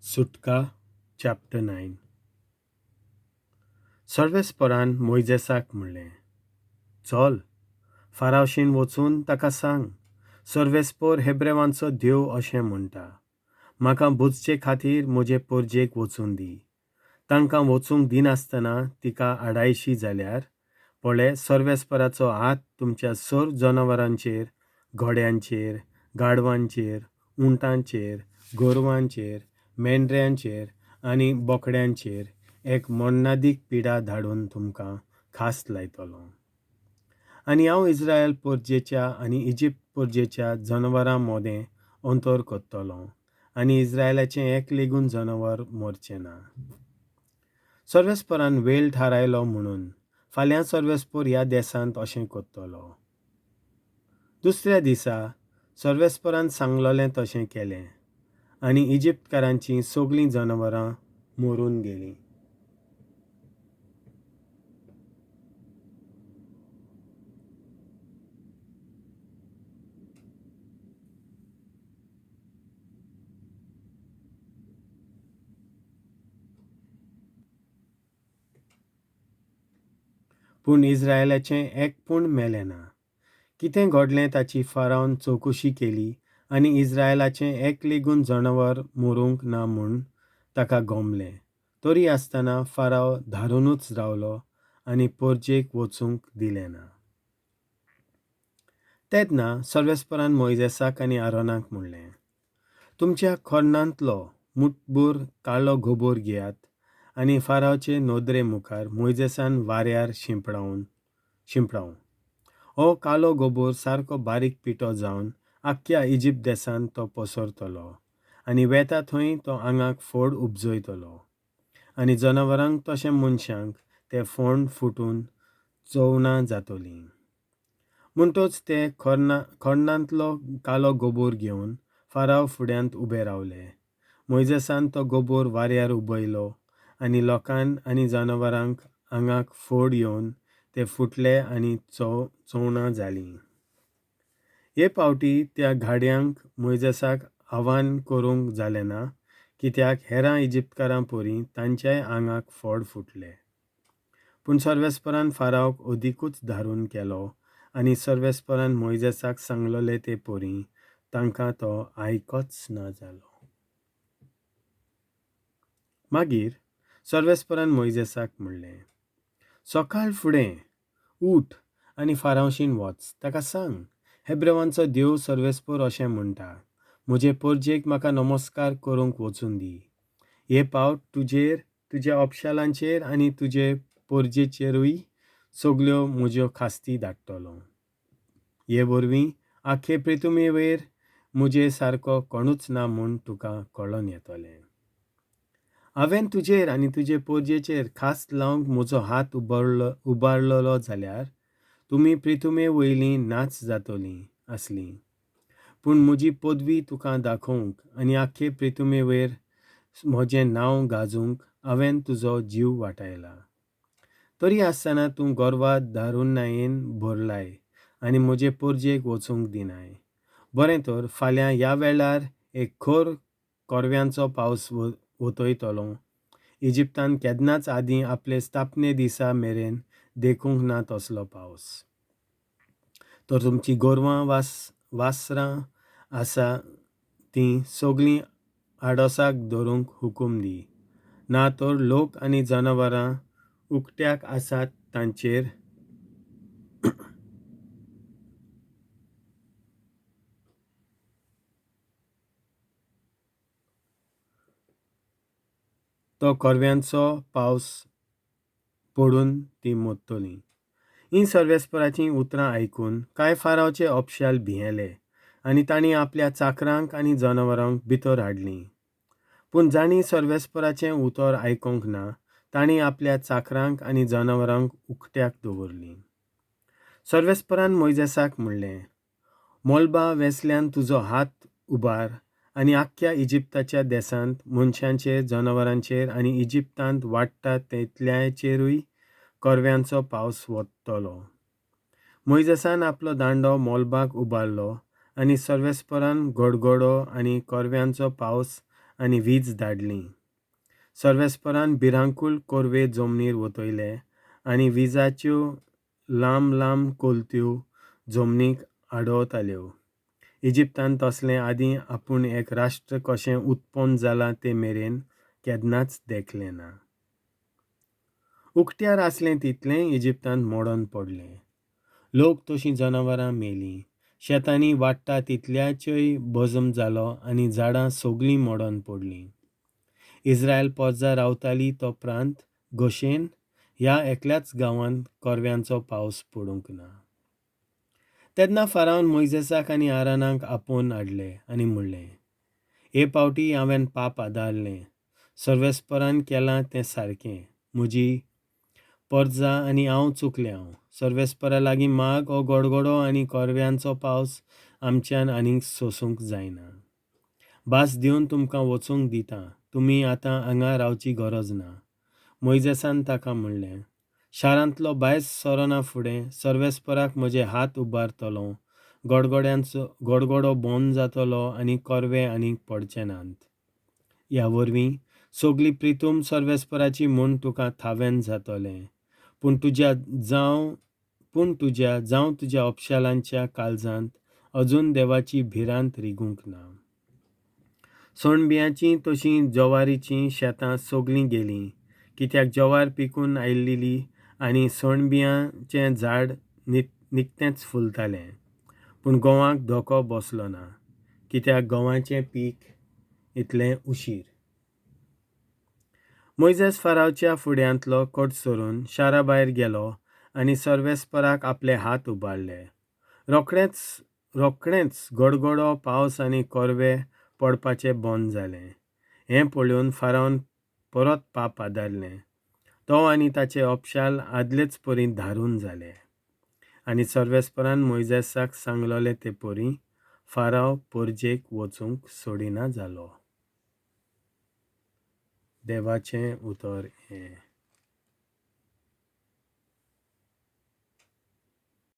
सुटका चॅप्टर 9. सर्वेस्परान मोयजेसाक म्हणलें, चल फारावशीन वचून ताका सांग, सर्वेस्पोर हेब्रेवांचो देव अशें म्हणटा, म्हाका बुजचे खातीर म्हजे पोरजेक वचून दी. तांकां वचूंक दिनासतना तिका आडायशी जाल्यार पळय, सर्वेस्पराचो हात तुमच्या सर्व जनावरांचेर, घोड्यांचेर, गाडवांचेर, उंटांचेर, गोरवांचेर, मेंढऱ्यांचेर आनी बोकड्यांचेर एक मरणादीक पिडा धाडून तुमकां खास लायतलो. आनी हांव इस्रायल पोरजेच्या आनी इजिप्त पोरजेच्या जनावरां मोदें अंतर करतलो आनी इस्रायलाचें एक लेगून जनावर मरचें ना. सर्वेस्परान वेळ थारायलो म्हणून फाल्यां सर्वेस्पोर ह्या देसांत अशें करतलो. दुसऱ्या दिसा सर्वेस्परान सांगलोलें तशें केलें आनी इजिप्तकारांचीं सगळीं जनावरां मरून गेलीं. पूण इस्रायलाचें एक पूण मेलें ना. कितें घडलें ताची फारावन चवकशी केली आनी इस्रायलाचें एक लेगून जनावर मरूंक ना म्हूण ताका गमलें. तरी आसतना फाराव धारुनूच रावलो आनी पोरजेक वचूंक दिलें ना. तेन्ना सर्वेस्परान मोयजेसाक आनी आरोनाक म्हणलें, तुमच्या खोर्नांतलो मुठभर काळो गोबोर घेयात आनी फारावचे नदरे मुखार मोयजेसान वाऱ्यार शिंपडावं. हो कालो गोबोर सारको बारीक पिठो जावन आख्ख्या इजिप्त देसांत तो पसरतलो आनी वेता थंय तो आंगाक फोड उपजयतलो आनी जनावरांक तशें मनशांक ते फोंड फुटून चोवणां जातलीं. म्हणटच ते खोर्नांतलो कालो गोबोर घेवन फाराव फुड्यांत उबे रावले. मोयजेसान तो गोबोर वाऱ्यार उबयलो आनी लोकांक आनी जनावरांक आंगाक फोड येवन ते फुटले आनी चोवणां जालीं. हे पावटी त्या घाड्यांक मोयजेसाक आव्हान करूंक जालें ना, कित्याक हेरां इजिप्तकारां परी तांच्याय आंगाक फोड फुटले. पूण सर्वेस्परान फारावक अदिकूच धारून केलो आनी सर्वेस्परान मोयजेसाक सांगलोले ते परी तांकां तो आयकच ना जालो. मागीर सर्वेस्परान मोयजेसाक म्हणलें, सकाळ फुडें उठ आनी फारावशीन वच, ताका सांग, हेब्रेवांचो देव सर्वेस्पोर अशें म्हणटा, म्हजे पोरजेक म्हाका नमस्कार करूंक वचून दी. हे पावट तुजेर, तुज्या अपशालांचेर आनी तुजे पोरजेचेरूय सगल्यो म्हज्यो खास्ती धाडटलो. हे वरवीं आख्खे प्रितुमेवयर म्हजे सारको कोणूच ना म्हूण तुका कळोन येतलें. हांवें तुजेर आनी तुजे पोरजेचेर खास लावंक म्हजो हात उबारलेलो जाल्यार तुमी प्रितुमे वयलीं नाच जातलीं आसलीं. पूण म्हजी पदवी तुका दाखोवंक आनी आख्खे प्रितुमे वयर म्हजें नांव गाजोवंक हांवें तुजो जीव वाटायला. तरी आसतना तूं गोरवा दारुनायेन भरलाय आनी म्हजे पोरजेक वचूंक दिनाय. बरें तर फाल्यां ह्या वेळार एक खर कोरव्यांचो पावस वतयतलो. इजिप्तान केन्नाच आदीं आपले स्थापने दिसा मेरेन देखूंक ना तसलो पावस. तर तुमची गोरवां वासरां आसा तीं सगळीं आडोसाक धरूंक हुकूम दी, ना तर लोक आनी जनावरां उकट्याक आसात तांचेर तो कोरव्यांचो पावस पडून तीं मोडटलीं. हीं सर्वेस्पराचीं उतरां आयकून कांय फारावचे अपशाल भियेले आनी तांणी आपल्या चाकरांक आनी जनावरांक भितर हाडलीं. पूण जांणी सर्वेस्पराचें उतर आयकूंक ना तांणी आपल्या चाकरांक आनी जनावरांक उकट्याक दवरलीं. सर्वेस्परान मोयजेसाक म्हणलें, मोलबा वेसल्यान तुजो हात उबार आनी आख्ख्या इजिप्ताच्या देसांत मनशांचेर, जनावरांचेर आनी इजिप्तांत वाडटा तितल्याचेरूय कोरव्यांचो पावस वतलो. मोयजेसान आपलो दांडो मोलबाक उबारलो आनी सर्वेस्परान गडगडो आनी कोरव्यांचो पावस आनी वीज धाडली. सर्वेस्परान भिरांकूळ कोरवे जमनीर वतयले आनी विजाच्यो लांब लांब कोलत्यो जमनीक आडवताल्यो. इजिप्तान तसलें आदीं आपूण एक राष्ट्र कशें उत्पन्न जालां ते मेरेन केन्नाच देखलें ना. उकत्यार आसलें तितलें इजिप्तांत मोडून पडलें. लोक तशीं जनावरां मेलीं. शेतांनी वाडटा तितल्याचोय भजम जालो आनी झाडां सगळीं मोडून पडलीं. इस्रायल पोरजा रावताली तो प्रांत गोशेन ह्या एकल्याच गांवांत कोरव्यांचो पावस पडूंक ना. तेन्ना फारावन मोयजेसाक आनी आरानाक आपोवन हाडले आनी म्हणलें, हे पावटी हांवें पाप आदारलें. सर्वेस्परान केलां तें सारकें. म्हजी परजा आनी हांव चुकलें हांव. सर्वेस्परा लागीं माग हो गडगडो आनी कोरव्यांचो पावस आमच्यान आनीक सोसूंक जायना. भास दिवन तुमकां वचूंक दिता. तुमी आतां हांगा रावची गरज ना. मोयजेसान ताका म्हणलें, शारांतलो भायर सरना फुडें सर्वेस्पराक म्हजे हात उबारतलो. गडगड्यांचो गडगडो बंद जातलो आनी कोरवे आनीक पडचे नात. ह्या वरवीं सगली प्रितूम सर्वेस्पराची म्हूण तुका थावेन जातलें. पूण तुज्या जावं पूण तुज्या जावं तुज्या अपशालांच्या काळजांत अजून देवाची भिरांत रिगूंक ना. सोणबियांचीं तशीं ज्वारीचीं शेतां सगलीं गेलीं, कित्याक ज्वार पिकून आयिल्ली आनी सोणबियांचें झाड निकतेंच फुलतालें. पूण गोवाक धोको बसलो ना, कित्याक गंवाचें पीक इतलें उशीर. मोयजेस फारावच्या फुड्यांतलो कोट सरून शारा भायर गेलो आनी सर्वेस्पराक आपले हात उबारले. रोखडेंच रोखडेंच गडगडो पावस आनी कोरवे पडपाचें बंद जालें. हें पळोवन फारावन परत पाप आदारलें. तो आनी ताचे अपशाल आदलेच परी धारून जाले. आनी सर्वेस्परान मोयजेसाक सांगलोलें ते परी फाराव पोरजेक वचूंक सोडिना जालो. देवाचें उतर हें.